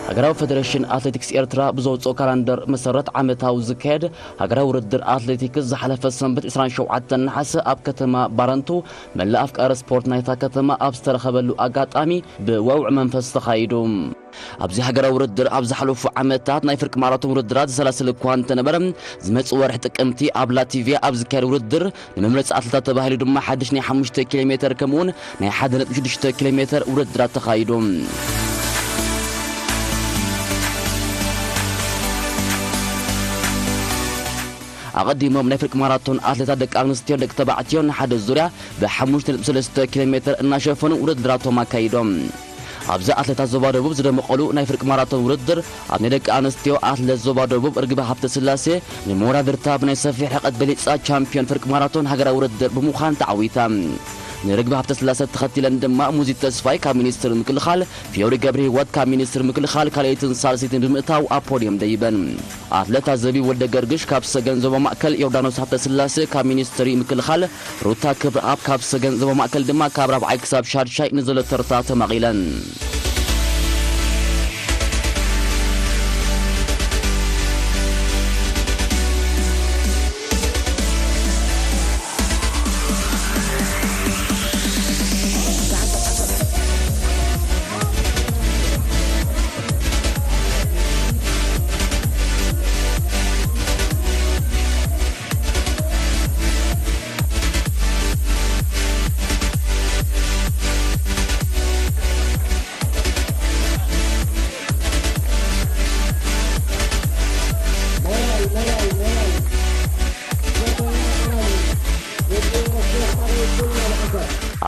ሃገራዊ ፈደረሽን ኣትሌቲክስ ኤርትራ ብዘውፅኦ ካላንደር መሰረት ዓመታዊ ዝካየድ ሃገራዊ ውድድር ኣትሌቲክስ ዝሓለፈ ሰንበት ዕስራን ሸውዓተን ነሓሰ ኣብ ከተማ ባረንቱ መላእ ኣፍቃሪ ስፖርት ናይታ ከተማ ኣብ ዝተረኸበሉ ኣጋጣሚ ብወውዕ መንፈስ ተኻይዱ። ኣብዚ ሃገራዊ ውድድር ኣብ ዝሓለፉ ዓመታት ናይ ፍርቂ ማራቶን ውድድራት ዝሰላስል እኳ እንተነበረ፣ ዝመጽእ ወርሒ ጥቅምቲ ኣብ ላቲቪያ ኣብ ዝካየድ ውድድር ንመምረፂ ኣትሌታት ተባሂሉ ድማ ሓድሽ ናይ ሓሙሽተ ኪሎ ሜተር ከምኡውን ናይ ሓደ ነጥቢ ሽዱሽተ ኪሎ ሜተር ውድድራት ተኻይዱ። ኣቐዲሞም ናይ ፍርቂ ማራቶን ኣትሌታት ደቂ ኣንስትዮን ደቂ ተባዕትዮን ንሓደ ዙርያ ብሓሙሽተ ነጥቢ ሰለስተ ኪሎ ሜተር እናሸፈኑ ውድድራቶም ኣካይዶም። ኣብዚ ኣትሌታት ዞባ ደቡብ ዝደመቐሉ ናይ ፍርቂ ማራቶን ውድድር ኣብ ናይ ደቂ ኣንስትዮ ኣትሌት ዞባ ደቡብ ርግቢ ሃብተ ስላሴ ንመወዳድርታ ብናይ ሰፊሕ ርሕቀት በሊፃ ቻምፒዮን ፍርቂ ማራቶን ሃገራዊ ውድድር ብምዃን ተዓዊታ። ንርግቢ ሃብተ ስላሴ ተኸቲለን ድማ ሙዚት ተስፋይ ካብ ሚኒስትሪ ምክልኻል፣ ፊዮሪ ገብረ ህይወት ካብ ሚኒስትሪ ምክልኻል ካልኣይትን ሳልሰይትን ብምእታው ኣብ ፖድዮም ደይበን። ኣትሌት ኣዘቢ ወልደ ገርግሽ ካብ ሰገን ዞባ ማእከል፣ ዮርዳኖስ ሃብተ ስላሴ ካብ ሚኒስትሪ ምክልኻል፣ ሩታ ክብረኣብ ካብ ሰገን ዞባ ማእከል ድማ ካብ ራብዓይ ክሳብ ሻድሻይ ንዘሎ ተርታ ተማቒለን።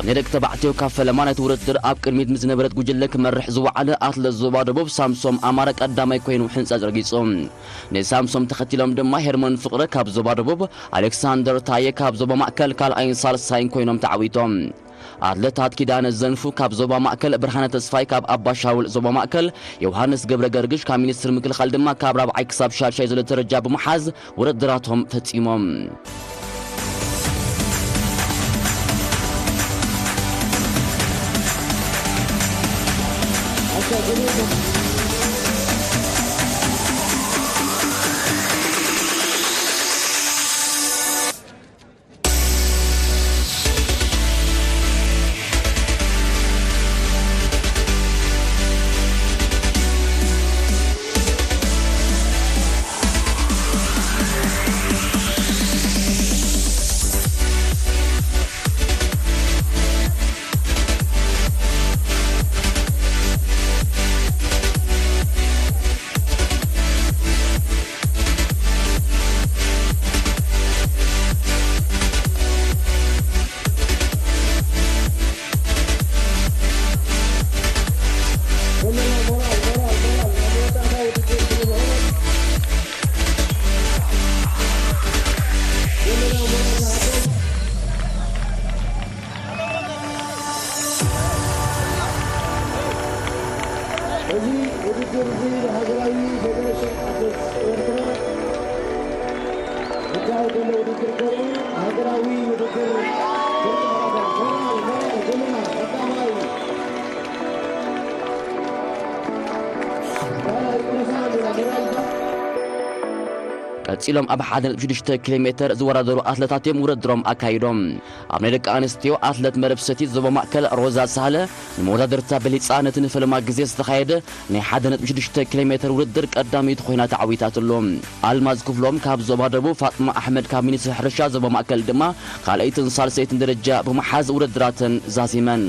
ኣብ ናይ ደቂ ተባዕትዮ ካብ ፈለማ ናይቲ ውድድር ኣብ ቅድሚት ምስ ዝነበረት ጉጅለ ክመርሕ ዝወዓለ ኣትለት ዞባ ደቡብ ሳምሶም ኣማረ ቀዳማይ ኮይኑ ሕንጸት ረጊጹ። ንሳምሶም ተኸቲሎም ድማ ሄርሞን ፍቕረ ካብ ዞባ ደቡብ፣ ኣሌክሳንደር ታየ ካብ ዞባ ማእከል ካልኣይን ሳልሳይን ኮይኖም ተዓዊቶም። ኣትለታት ኪዳነ ዘንፉ ካብ ዞባ ማእከል፣ ብርሃነ ተስፋይ ካብ ኣባሻውል ዞባ ማእከል፣ ዮሃንስ ገብረ ገርግሽ ካብ ሚኒስትሪ ምክልኻል ድማ ካብ ራብዓይ ክሳብ ሻድሻይ ዘሎ ደረጃ ብምሓዝ ውድድራቶም ፈጺሞም። እዚ ውድድር እዚ ብሃገራዊ ፌደሬሽን ኣትሌቲክስ ኤርትራ ዝካየድ ዘሎ ውድድር ኮይኑ፣ ሃገራዊ ውድድር ፍርቂ ማራቶን። ሞራል፣ ሞራል፣ ሞራል፣ ቀዳማይ። ካልኣይ ቅዱሳን ሞራል። ቀጺሎም ኣብ ሓደ ነጥቢ ሽዱሽተ ኪሎ ሜተር ዝወዳደሩ ኣትለታት እዮም ውድድሮም ኣካይዶም። ኣብ ናይ ደቂ ኣንስትዮ ኣትለት መረብ ሰቲት ዞባ ማእከል ሮዛ ሳህለ ንመወዳድርታ በሊጻ ነቲ ንፈለማ ግዜ ዝተኻየደ ናይ ሓደ ነጥቢ ሽዱሽተ ኪሎ ሜተር ውድድር ቀዳመይቲ ኮይና ተዓዊታትሉ። ኣልማዝ ክፍሎም ካብ ዞባ ደቡብ፣ ፋጥማ ኣሕመድ ካብ ሚኒስትሪ ሕርሻ ዞባ ማእከል ድማ ካልኣይትን ሳልሰይትን ደረጃ ብምሓዝ ውድድራተን ዛዚመን።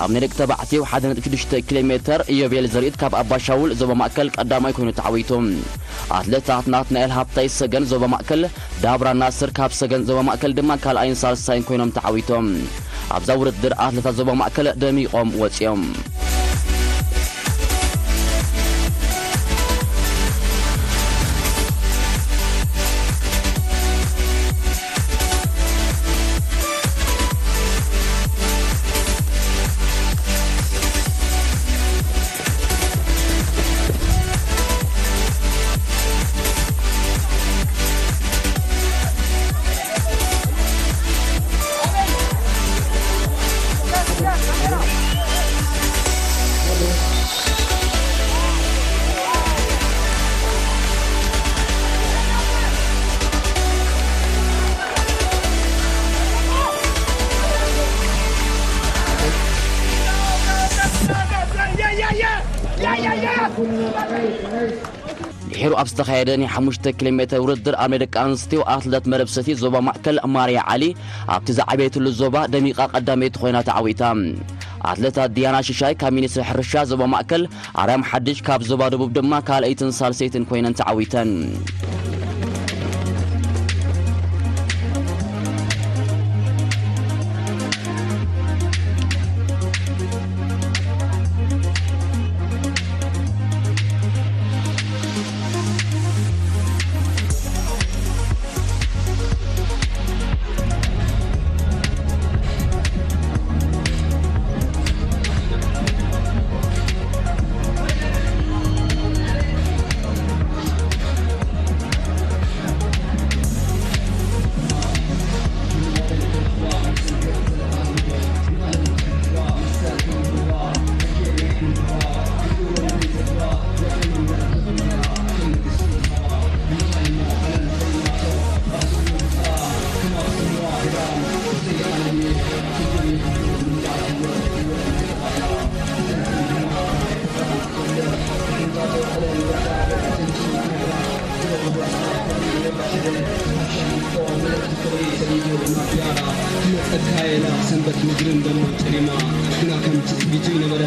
ኣብ ናይ ደቂ ተባዕትዮ ሓደ ነጥቢ ሽዱሽተ ኪሎ ሜተር ኢዮቤል ዘርኢት ካብ ኣባሻውል ዞባ ማእከል ቀዳማይ ኮይኑ ተዓዊቱ። ኣትለታት ናትናኤል ሃብታይ ሰገን ዞባ ማእከል፣ ዳብራ ናስር ካብ ሰገን ዞባ ማእከል ድማ ካልኣይን ሳልሳይን ኮይኖም ተዓዊቶም። ኣብዛ ውድድር ኣትለታት ዞባ ማእከል ደሚቖም ወጺኦም። ድሒሩ ኣብ ዝተኻየደ ናይ ሓሙሽተ ኪሎ ሜተር ውድድር ኣብ ናይ ደቂ ኣንስትዮ ኣትለት መረብ ሰቲ ዞባ ማእከል ማርያ ዓሊ ኣብቲ ዝዓበየትሉ ዞባ ደሚቓ ቀዳመይቲ ኮይና ተዓዊታ። ኣትለታት ዲያና ሽሻይ ካብ ሚኒስትሪ ሕርሻ ዞባ ማእከል፣ ኣርያም ሓድሽ ካብ ዞባ ደቡብ ድማ ካልኣይትን ሳልሰይትን ኮይነን ተዓዊተን። ሰንበት ምድርን ደማ ጨሊማ፣ ግና ከም ትጽቢቱ ይነበረ።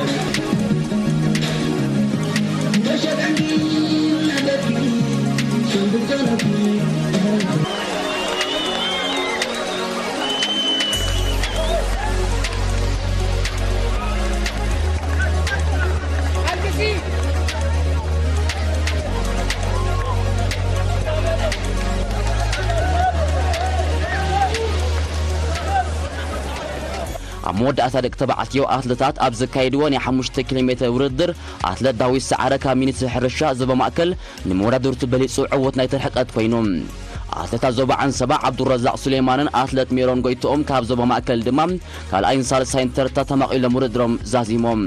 ኣብ መወዳእታ ደቂ ተባዕትዮ ኣትለታት ኣብ ዘካየድዎ ናይ ሓሙሽተ ኪሎ ሜተር ውድድር፣ ኣትለት ዳዊት ሰዓረ ካብ ሚኒስትሪ ሕርሻ ዞባ ማእከል ንመወዳድርቱ በሊጹ ዕዉት ናይቲ ርሕቀት ኮይኑ። ኣትለታት ዞባ ዓንሰባ ዓብዱረዛቕ ሱሌማንን ኣትለት ሜሮን ጎይትኦም ካብ ዞባ ማእከል ድማ ካልኣይን ሳልሳይን ተርታ ተማቒሎም ውድድሮም ዛዚሞም።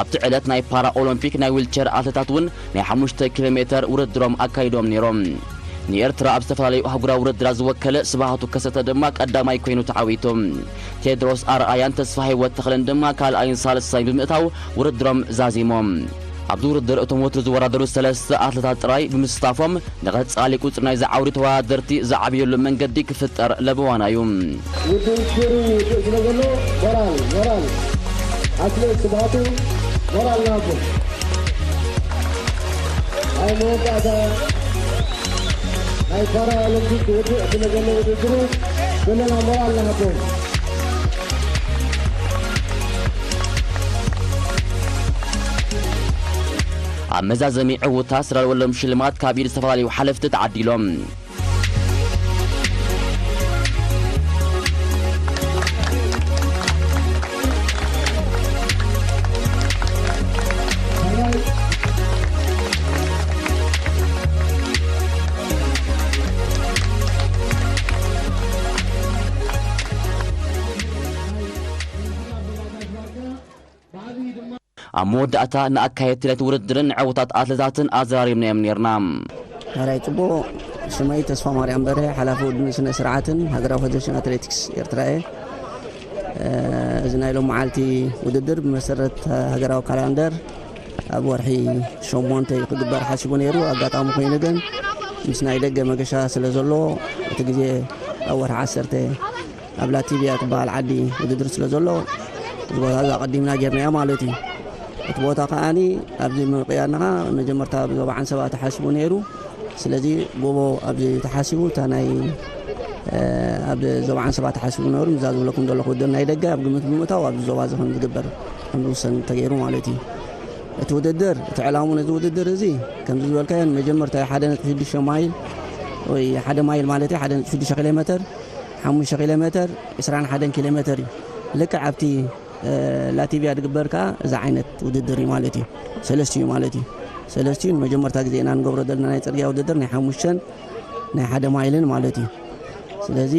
ኣብቲ ዕለት ናይ ፓራ ኦሎምፒክ ናይ ዊልቸር ኣትለታት እውን ናይ ሓሙሽተ ኪሎ ሜተር ውድድሮም ኣካይዶም ነይሮም። ንኤርትራ ኣብ ዝተፈላለዩ ኣህጉራዊ ውድድራት ዝወከለ ስብሃቱ ከሰተ ድማ ቀዳማይ ኮይኑ ተዓዊቱ። ቴድሮስ ኣርኣያን ተስፋ ህይወት ተኽለን ድማ ካልኣይን ሳልሳይን ብምእታው ውድድሮም ዛዚሞም። ኣብዚ ውድድር እቶም ወትሩ ዝወዳደሩ ሰለስተ ኣትለታት ጥራይ ብምስታፎም፣ ንቐጻሊ ቁጽሪ ናይዚ ዓውዲ ተወዳደርቲ ዝዓብየሉ መንገዲ ክፍጠር ለበዋና እዩ። ውድድሩ ውድእ ስለ ዘሎ፣ ሞራል፣ ሞራል። ኣትሌት ስብሃቱ፣ ሞራል ንሃቦ። ኣብ መወዳእታ ናይ ፓራ ኦሎምፒክ ውድእ ስለ ዘሎ ውድድሩ፣ ዘለና ሞራል ንሃቦ። ኣብ መዛዘሚ ዕውታት ዝተዳለወሎም ሽልማት ካብ ኢድ ዝተፈላለዩ ሓለፍቲ ተዓዲሎም። ኣብ መወዳእታ ንኣካየድቲ ናይቲ ውድድርን ንዕውታት ኣትሌታትን ኣዘራሪብናዮም ነይርና። ሕራይ ጽቡቕ። ሽመይ ተስፋ ማርያም በርሀ፣ ሓላፊ ውድድር ስነ ስርዓትን ሃገራዊ ፌደሬሽን ኣትሌቲክስ ኤርትራ እየ። እዚ ናይ ሎም መዓልቲ ውድድር ብመሰረት ሃገራዊ ካላንደር ኣብ ወርሒ ሸሞንተ ክግበር ሓሲቡ ነይሩ። ኣጋጣሚ ኮይኑ ግን ምስ ናይ ደገ መገሻ ስለ ዘሎ እቲ ግዜ ኣብ ወርሒ ዓሰርተ ኣብ ላቲቪያ ትበሃል ዓዲ ውድድር ስለ ዘሎ እዚ ቦታ እዚ ኣቐዲምና ጌርናዮ ማለት እዩ። እቲ ቦታ ከዓኒ ኣብዚ ምቕያርና መጀመርታ ኣብ ዞባ ዓንሰባ ተሓሲቡ ነይሩ። ስለዚ ጎቦ ኣብዚ ተሓሲቡ እታ ናይ ኣብ ዞባ ዓንሰባ ተሓሲቡ ነይሩ። ምዛ ዝብለኩም ዘለኹ ውድድር ናይ ደገ ኣብ ግምት ብምእታው ኣብዚ ዞባ እዚ ከም ዝግበር ከም ዝውሰን ተገይሩ ማለት እዩ። እቲ ውድድር እቲ ዕላሙ ነዚ ውድድር እዚ ከምዚ ዝበልካዮ መጀመርታ ሓደ ነጥቢ ሽዱሽተ ማይል ወይ ሓደ ማይል ማለት ሓደ ነጥቢ ሽዱሽተ ኪሎ ሜተር ሓሙሽተ ኪሎ ሜተር ዕስራን ሓደን ኪሎ ሜተር እዩ። ልክዕ ኣብቲ ላቲቪያ ዝግበር ከዓ እዚ ዓይነት ውድድር እዩ ማለት እዩ። ሰለስቲኡ ማለት እዩ። ሰለስቲኡ ንመጀመርታ ግዜ ኢና ንገብሮ ዘለና ናይ ፅርግያ ውድድር ናይ ሓሙሽተን ናይ ሓደ ማይልን ማለት እዩ። ስለዚ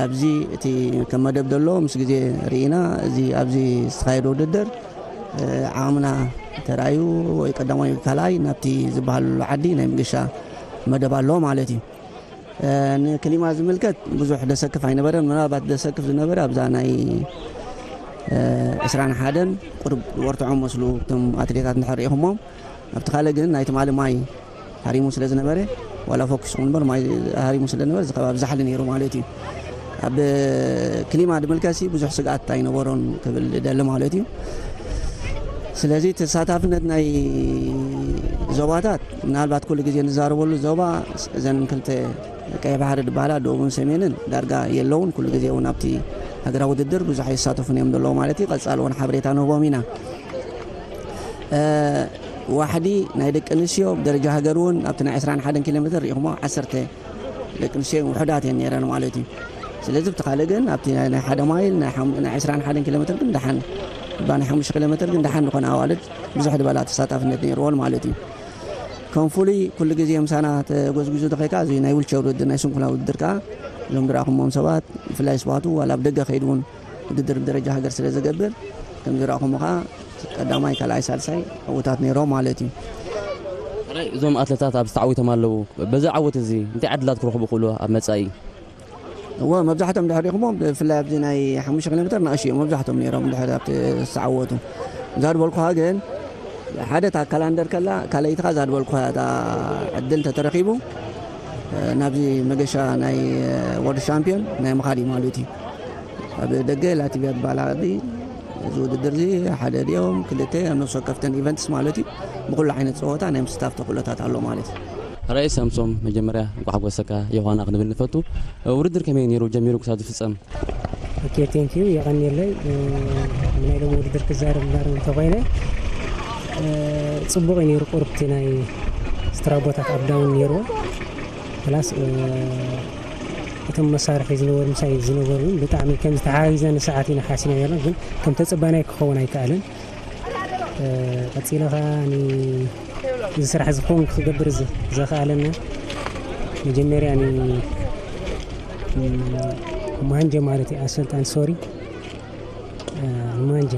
ኣብዚ እቲ ከም መደብ ዘሎ ምስ ግዜ ርኢና እዚ ኣብዚ ዝተኻየደ ውድድር ዓቕምና ተራእዩ ወይ ቀዳማይ ካልኣይ ናብቲ ዝበሃለሉ ዓዲ ናይ ምገሻ መደብ ኣሎ ማለት እዩ። ንክሊማ ዝምልከት ብዙሕ ደሰክፍ ኣይነበረን። ምናልባት ደሰክፍ ዝነበረ ኣብዛ ናይ ዕስራን ሓደን ቁርብ ወርትዖም መስሉ እቶም ኣትሌታት እንድሕር ርኢኹሞም ኣብቲ ካልእ ግን ናይ ትማሊ ማይ ሃሪሙ ስለ ዝነበረ ዋላ ፎኪስ ኹን እምበር ማይ ሃሪሙ ስለ ዝነበረ እዚ ከባቢ ዛሕሊ ነይሩ ማለት እዩ። ኣብ ክሊማ ድምልከሲ ብዙሕ ስግኣት ኣይነበሮን ክብል ደሊ ማለት እዩ። ስለዚ ተሳታፍነት ናይ ዞባታት ምናልባት ኩሉ ግዜ ንዛረበሉ ዞባ እዘን ክልተ ቀይ ባሕሪ ዝበሃላ ደቡብን ሰሜንን ዳርጋ የለውን። ኩሉ ግዜ እውን ኣብቲ ሃገራዊ ውድድር ብዙሕ ይሳተፉን እዮም ዘለዉ ማለት እዩ። ቀፃሊ እውን ሓበሬታ ንህቦም ኢና። ዋሕዲ ናይ ደቂ ኣንስትዮ ብደረጃ ሃገር እውን ኣብቲ ናይ ዕስራን ሓደን ኪሎ ሜትር ርኢኹሞ ዓሰርተ ደቂ ኣንስትዮ ውሑዳት እየን ነይረን ማለት እዩ። ስለዚ ብቲ ካልእ ግን ኣብቲ ናይ ሓደ ማይል ናይ ዕስራን ሓደን ኪሎ ሜትር ግን ደሓን እባ ናይ ሓሙሽተ ኪሎ ሜትር ግን ደሓን ዝኾነ ኣዋልድ ብዙሕ ዝበላ ተሳታፍነት ነይርዎን ማለት እዩ። ከም ፍሉይ ኩሉ ግዜ ምሳና ተጎዝጉዙ ተኸይካ እዚ ናይ ዊልቸር ውድድር ናይ ስንኩላ ውድድር ከዓ እዞም ዝረኣኹሞም ሰባት ብፍላይ ስባቱ ዋላ ኣብ ደገ ከይዱ እውን ውድድር ደረጃ ሃገር ስለ ዘገብር ከም ዝረኣኹሞ ከዓ ቀዳማይ ካልኣይ ሳልሳይ ዕውታት ነይሮም ማለት እዩ። እዞም ኣትለታት ኣብ ዝተዓዊቶም ኣለዉ። በዚ ዓወት እዚ እንታይ ዕድላት ክረኽቡ ክእሉ ኣብ መጻኢ? እወ መብዛሕቶም ድሕር ኢኹሞም ብፍላይ ኣብዚ ናይ ሓሙሽተ ኪሎ ሜትር ንኣሽዮ መብዛሕቶም ነይሮም ድሕር ኣብቲ ዝተዓወቱ እዛ ድበልኩኻ ግን ሓደ እታ ካላንደር ከላ ካልኣይቲ ኸዓ እዛ ድበልኩኻ እታ ዕድል እንተተረኺቡ ናብዚ መገሻ ናይ ወርልድ ሻምፒዮን ናይ ምኻድ እዩ ማለት እዩ። ኣብ ደገ ላቲቪያ ዝበሃል ዓዲ እዚ ውድድር እዚ ሓደ ድኦም ክልተ ኣብ ነፍሲ ወከፍተን ኢቨንትስ ማለት እዩ ብኩሉ ዓይነት ፀወታ ናይ ምስታፍ ተኽእሎታት ኣሎ ማለት እዩ። ራእይ ሳምሶም መጀመርያ እንኳዕ ሓጎሰካ ዮሃና ክንብል ንፈቱ። ውድድር ከመይ ነይሩ ጀሚሩ ክሳብ ዝፍፀም? ኦኬ ቴንክ ዩ የቐንየለይ። ናይ ሎም ውድድር ክዛረብ ዳር እንተኾይነ ፅቡቕ እዩ ነይሩ። ቁርብቲ ናይ ስትራቦታት ኣፕዳውን ነይርዎ ፕላስ እቶም መሳርሒ ዝነበሩ ምሳይ ዝነበሩ እውን ብጣዕሚ ከም ዝተሓጋጊዘ ንሰዓት ኢና ሓሲና ነርና ግን ከም ተፀባናይ ክኸውን ኣይከኣልን። ቀፂለ ከዓ እዚ ስራሕ ዝኸውን ክገብር ዘኽኣለና መጀመርያ ማንጀ ማለት እዩ ኣሰልጣን ሶሪ ማንጀ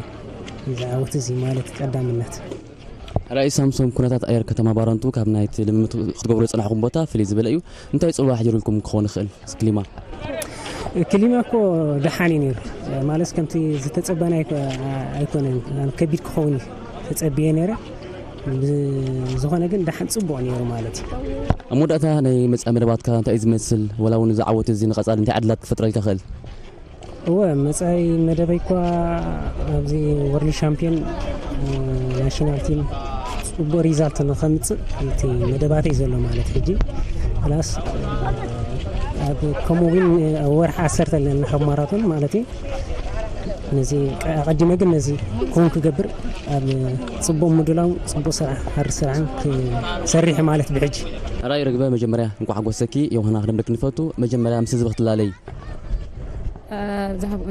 ዝዓወት እዚ ማለት ቀዳምነት ራእይ ሳምሶም ኩነታት ኣየር ከተማ ባረንቱ ካብ ናይቲ ልምምድ ክትገብሩ ዝፀናሕኩም ቦታ ፍልይ ዝበለ እዩ። እንታይ ፅልዋ ኣሕዲሩልኩም ክኸውን ይኽእል? ክሊማ ክሊማ እኮ ደሓን እዩ ነይሩ ማለት ከምቲ ዝተፀበና ኣይኮነን። ከቢድ ክኸውን እዩ ተፀብየ ነይረ። ዝኾነ ግን ደሓን ፅቡቕ ነይሩ ማለት እዩ። ኣብ መወዳእታ ናይ መፅኣ መደባትካ እንታይ እዩ ዝመስል? ወላ እውን እዚ ዓወት እዚ ንቐፃሊ እንታይ ዕድላት ክፈጥረልካ ይኽእል? እወ መጻኢ መደበይ እኳ ኣብዚ ወርልድ ሻምፒዮን ናሽናል ቲም ጽቡቅ ሪዛልት ንኸምጽእ እቲ መደባተይ ዘሎ ማለት ሕጂ ፕላስ ኣብ ከምኡ እውን ኣብ ወርሒ ዓሰርተ ኣለና ካብ ማራቶን ማለት እዩ። ነዚ ኣቐዲመ ግን ነዚ ክውን ክገብር ኣብ ጽቡቅ ምድላው ጽቡቅ ስራሕ ሃር ስራሕን ክሰርሕ ማለት ብሕጂ ራይ ርግበ መጀመርያ እንኳ ሓጎሰኪ ዮሃና ክደምደክ ንፈቱ መጀመርያ ምስ ህዝቢ ክትላለይ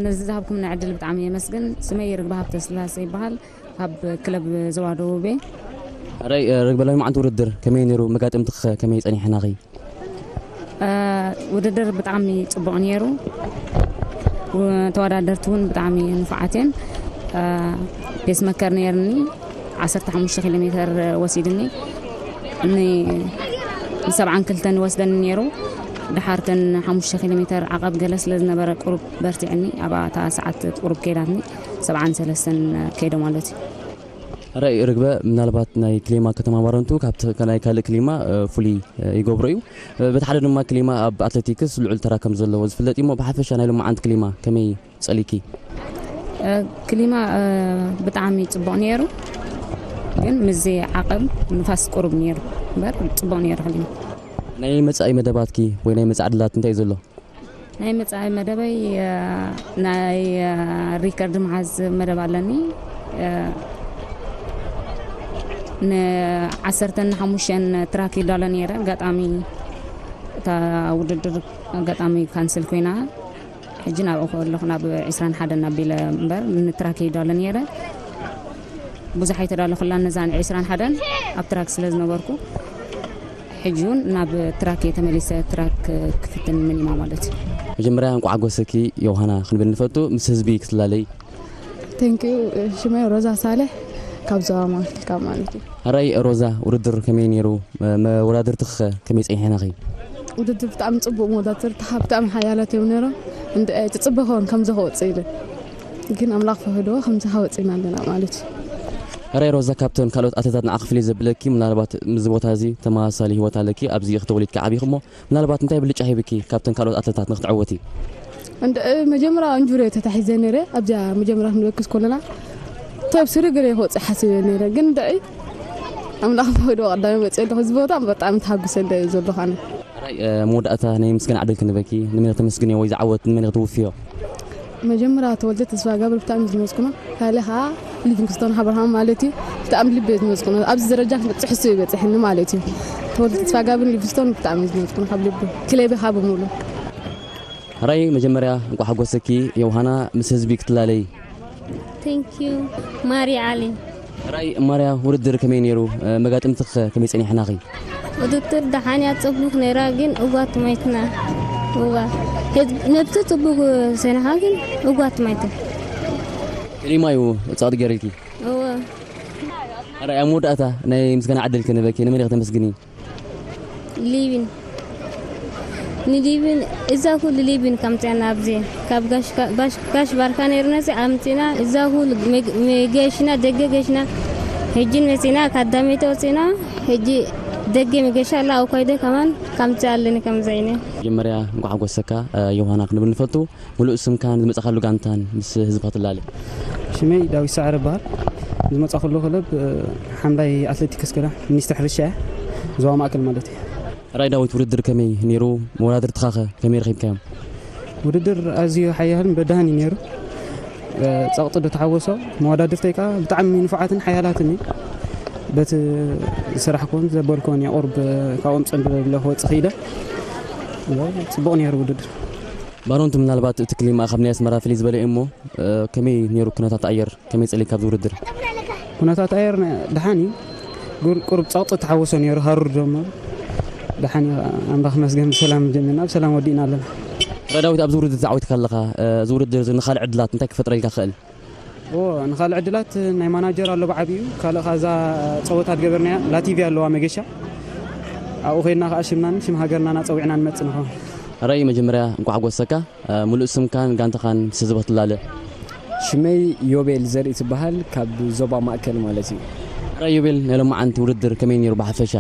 ነዚ ዝሃብኩምና ዕድል ብጣዕሚ የመስግን። ስመይ ርግበ ሃብተስላሴ ይበሃል። ካብ ክለብ ዞባ ደቡብ እየ። ርግበ ሎሚ መዓልቲ ውድድር ከመይ ነይሩ? መጋጥምትኺ ከመይ ጸኒሕናኺ? ውድድር ብጣዕሚ ጽቡቕ ነይሩ። ተወዳደርቲ እውን ብጣዕሚ ንፉዓት እየን። ፔስ መከር ነይርኒ። ዓሰርተ ሓሙሽተ ኪሎ ሜተር ወሲድኒ። ን-፣ ንሰብዓን ክልተን ይወስደኒ ነይሩ። ድሓርተን ሓሙሽተ ኪሎ ሜተር ዓቐብ ገለ ስለ ዝነበረ ቁሩብ በርቲዕኒ። ኣብታ ሰዓት ቁሩብ ከይዳትኒ፣ ሰብዓን ሰለስተን ከይደ ማለት እዩ። ራይ ርግበ፣ ምናልባት ናይ ክሊማ ከተማ ባረንቱ ካብቲ ናይ ካልእ ክሊማ እ፣ ፍሉይ እ፣ ይገብሮ እዩ። እ፣ በቲ ሓደ ድማ ክሊማ ኣብ ኣትሌቲክስ ልዑል ተራ ከም ዘለዎ ዝፍለጥ እዩ። እሞ ብሓፈሻ ናይ ሎማዓንቲ ክሊማ ከመይ ጸሊኪ? እ፣ ክሊማ እ፣ ብጣዕሚ ጽቡቕ ነይሩ፣ ግን ምስዚ ዓቐብ ንፋስ ቁሩብ ነይሩ እምበር ጽቡቕ ነይሩ ክሊማ። ናይ መጻኢ መደባትኪ ወይ ናይ መጻኢ ዕድላት እንታይ እዩ ዘሎ? ናይ መጻኢ መደበይ እ፣ ናይ እ፣ ሪከርድ መሓዝ መደብ ኣለኒ። እ፣ ንዓሰርተን ሓሙሽተን ትራክ ይዳሎ ነይረ። ኣጋጣሚ እታ ውድድር ኣጋጣሚ ካንስል ኮይና፣ ሕጂ ናብኡ ከለኹ ናብ ዕስራን ሓደን ኣቢለ እምበር ንትራክ ይዳሎ ነይረ። ብዙሕ ኣይተዳለኹላን ነዛን ዕስራን ሓደን ኣብ ትራክ ስለ ዝነበርኩ፣ ሕጂ እውን ናብ ትራክ እየ ተመሊሰ፣ ትራክ ክፍትን ምኒማ ማለት እዩ። መጀመርያ እንቋዕ ጎሰኪ ዮሃና ክንብል ንፈቱ። ምስ ህዝቢ ክትላለይ። ቴንክ ዩ። ሽመይ ሮዛ ሳሌሕ ካብ ዞባ ማእከል ማለት እዩ። ኣራይ ሮዛ፣ ውድድር ከመይ ነይሩ? መ- መወዳድርትኺ ከመይ ጸኒሕናኺ? ውድድር ብጣዕሚ ጽቡቕ መወዳድርቲ፣ ብጣዕሚ ሓያላት እዮም ነይሮም። እንደ ትጽበ ኸውን ከምዚ ክወጽእ ኢለ፣ ግን ኣምላኽ ፈህድዎ ከምዚ ሓወፅና ኣለና ማለት እዩ። ሕራይ ሮዛ፣ ካብተን ካልኦት ኣትሌታት ንዓኺ ፍልይ ዘብለኪ፣ ምናልባት ምስዚ ቦታ እዚ ተመሳሳሊ ህይወት ኣለኪ፣ ኣብዚ ኢኺ ተወሊድኪ ዓቢኺ እሞ፣ ምናልባት እንታይ ብልጫ ሂብኪ ካብተን ካልኦት ኣትሌታት ንክትዕወቲ? እንደ መጀመርያ እንጁሪ ተታሒዘ ነይረ። ኣብዚኣ መጀመርያ ክንበክስ ኮለና፣ ቶብ ስሪ ገለ ክወፅእ ሓሲበ ነይረ፣ ግን ድዒ ኣምላኽ ፈቅዶ ቀዳሚ መፅእ ኣለኹ። እዚ ቦታ ብጣዕሚ ተሓጉሰ እንደ ዘለኹ ኣነ። ሕራይ፣ እ፣ መወዳእታ ናይ ምስጋና ዕድል ክንበኪ፣ ንመን ክተመስግንዮ ወይ ዝዓወት ንመን ክትውፍዮ? መጀመርያ ተወልደ ተስፋ ጋብር ብጣዕሚ ዝመስግኖ፣ ካልእ ከዓ ሊቪንግስቶን ኣብርሃም ማለት እዩ። ብጣዕሚ ልቢ ዝመስግኖ፣ ኣብዚ ደረጃ ክበፅሕ እሱ ይበፅሕኒ ማለት እዩ። ተወልደ ተስፋ ጋብር ሊቪንግስቶን ብጣዕሚ ዝመስግኖ ካብ ልቢ፣ ክለቢ ካብ ሙሉ። ሕራይ፣ መጀመርያ እንቋዕ ሓጎሰኪ ዮውሃና፣ ምስ ህዝቢ ክትላለይ። Thank you ማሪ ዓሊ። ሕራይ ማርያ፣ ውድድር ከመይ ነይሩ? መጋጥምትኽ ከመይ ጸኒሕናኺ? ውድድር ደሓን እያ፣ ጽቡቕ ነይራ፣ ግን እጓ ትማይትና። እዋ፣ ነብቲ ጽቡቕ ሰኒሓ፣ ግን እጓ ትማይትና። ክሊማ እዩ ጸቕጢ ገይርልኪ? እወ። ሕራይ፣ ኣብ መወዳእታ ናይ ምስጋና ዕድል ክንበኪ፣ ንመን ኢኺ ተመስግኒ? ሊቢን ንሊቢን እዛ ኩሉ ሊቢን ከምፅያና ኣብዚ ካብ ጋሽ ባርካ ነይርና እዚ ኣምፅና እዛ ኩሉ ገሽና ደገ ገሽና ሕጂ መፂና ካዳሜተ ወፂና ሕጂ ደገ መገሻ ኣላ ኣውኳይደ ከማን ከምፅያ ኣለኒ ከምዚ ዓይነ። መጀመርያ እንኳዕ ሓጎሰካ ዮሃና ክንብል ንፈቱ። ሙሉእ ስምካን ዝመጻኻሉ ጋንታን ምስ ህዝቢ ክትላለ። ሽመይ ዳዊት ሰዓረ ይበሃል። ዝመጻኹሉ ክለብ ሓምላይ ኣትሌቲክስ ገዳ ሚኒስትሪ ሕርሻ እያ፣ ዞባ ማእከል ማለት እዩ። ራይ ዳዊት፣ ውድድር ከመይ ነይሩ? መወዳድርትኻኸ ከመይ ረኺብካዮም? ውድድር ኣዝዩ ሓያልን በዳህን እዩ ነይሩ። ጸቕጢ ዶ ተሓወሶ። መወዳድርተይ ከዓ ብጣዕሚ ንፉዓትን ሓያላትን እዩ። በቲ ዝሰራሕኩዎን ዘበልኩዎን እየ ቁርብ ካብኦም ጸንቢለ ክወፅእ ክኢለ። ጽቡቕ ነይሩ ውድድር። ባሮንቱ፣ ምናልባት እቲ ክሊማ ካብ ናይ ኣስመራ ፍልይ ዝበለ እዩ እሞ፣ እ፣ ከመይ ነይሩ ኩነታት ኣየር? ከመይ ጸሊካ ኣብዚ ውድድር? ኩነታት ኣየር ነ-፣ ደሓን እዩ። ጉር-፣ ቁሩብ ጸቕጢ ተሓወሶ ነይሩ፣ ሃሩር ደሞ። ደሓን እዩ፣ ኣምላኽ መስገን ብሰላም ጀሚርና፣ ብሰላም ወዲእና ኣለና። ረዳዊት፣ ኣብዚ ውድድር ተዓዊትካ ኣለኻ። እ፣ እዚ ውድድር እዚ ንኻልእ ዕድላት እንታይ ክፈጥረልካ ክኽእል? ኦ፣ ንኻልእ ዕድላት ናይ ማናጀር ኣሎ ብዓቢኡ፣ ካልእ ኻዛ ጸወታ ዝገበርናያ ላቲቪ ኣለዋ መገሻ። ኣብኡ ኸይድና ኸዓ ሽምናን ሽም ሃገርናን ኣጸዊዕና ንመጽእ ንኸውን። ረይ፣ መጀመርያ እንቋዕ ጎሰካ። እ፣ ሙሉእ ስምካን ጋንታኻን ምስ ህዝቢ ክትላለ። ሽመይ ዮቤል ዘርኢ ትበሃል፣ ካብ ዞባ ማእከል ማለት እዩ። ረይ ዮቤል፣ ናይ ሎማዓንቲ ውድድር ከመይ ነይሩ ብሓፈሻ?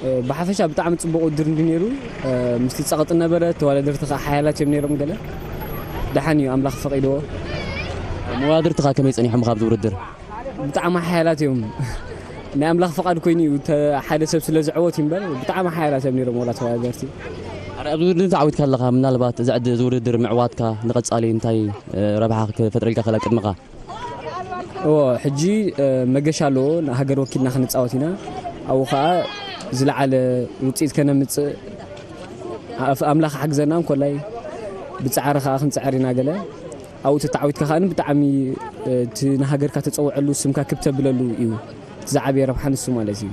እ፣ ብሓፈሻ ብጣዕሚ ጽቡቕ ውድድር እንዲ ነይሩ። እ፣ ምስቲ ጸቕጢ ነበረ፣ ተወዳደርቲ ኸዓ ሓያላት እዮም ነይሮም ገለ። ደሓን እዩ፣ ኣምላኽ ፈቒድዎ። መወዳድርትኻ ከመይ ጸኒሖም ካብዚ ውድድር? ብጣዕሚ ሓያላት እዮም። ናይ ኣምላኽ ፍቓድ ኮይኑ እዩ፣ ተ-፣ ሓደ ሰብ ስለ ዝዕወት እዩ እምበር፣ ብጣዕሚ ሓያላት እዮም ነይሮም ወላ ተወዳደርቲ። ኣረ፣ ኣብዚ ውድድር ተዓዊትካ ኣለኻ፣ ምናልባት እዚ ዕድ-፣ እዚ ውድድር ምዕዋትካ ንቐጻሊ እንታይ፣ እ፣ ረብሓ ክፈጥረልካ ክእል ኣብ ቅድመኻ? እዎ፣ ሕጂ፣ እ፣ መገሻ ኣለዎ፣ ንሃገር ወኪልና ክንጻወት ኢና። ኣብኡ ኸኣ ዝለዓለ ውጽኢት ከነምጽእ ኣፍ-፣ ኣምላኽ ሓግዘና እንኮላይ ብጻዕሪ ኸኣ ክንጽዕር ኢና ገለ። ኣብኡ ተተዓዊትካ ከኣ ብጣዕሚ፣ እ፣ እቲ ንሃገርካ ተጸውዐሉ ስምካ ክብ ተብለሉ እዩ። እቲ ዝዓበየ ረብሓ ንሱ ማለት እዩ።